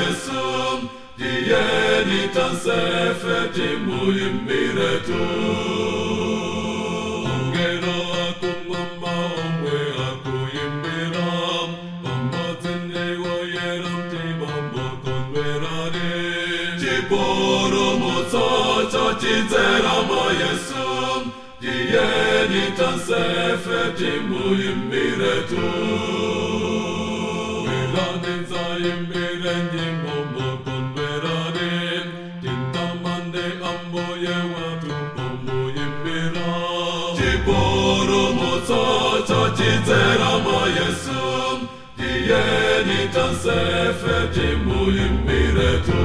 Yesu, tiyeni tonsefe timuyimbiretu. Angelo akumwamba omwe akuyimbira, pamodzi ndi oyera mtima mokondwerani. Chipulumutso chidzera mwa Yesu, tiyeni tonsefe timuyimbiretu. Bwerani tidzayimbire nyimbo mokondwerani, titamande Ambuye wathu pomuyimbira. Chipulumutso chidzera mwa Yesu, tiyeni tonsefe timuyimbiretu.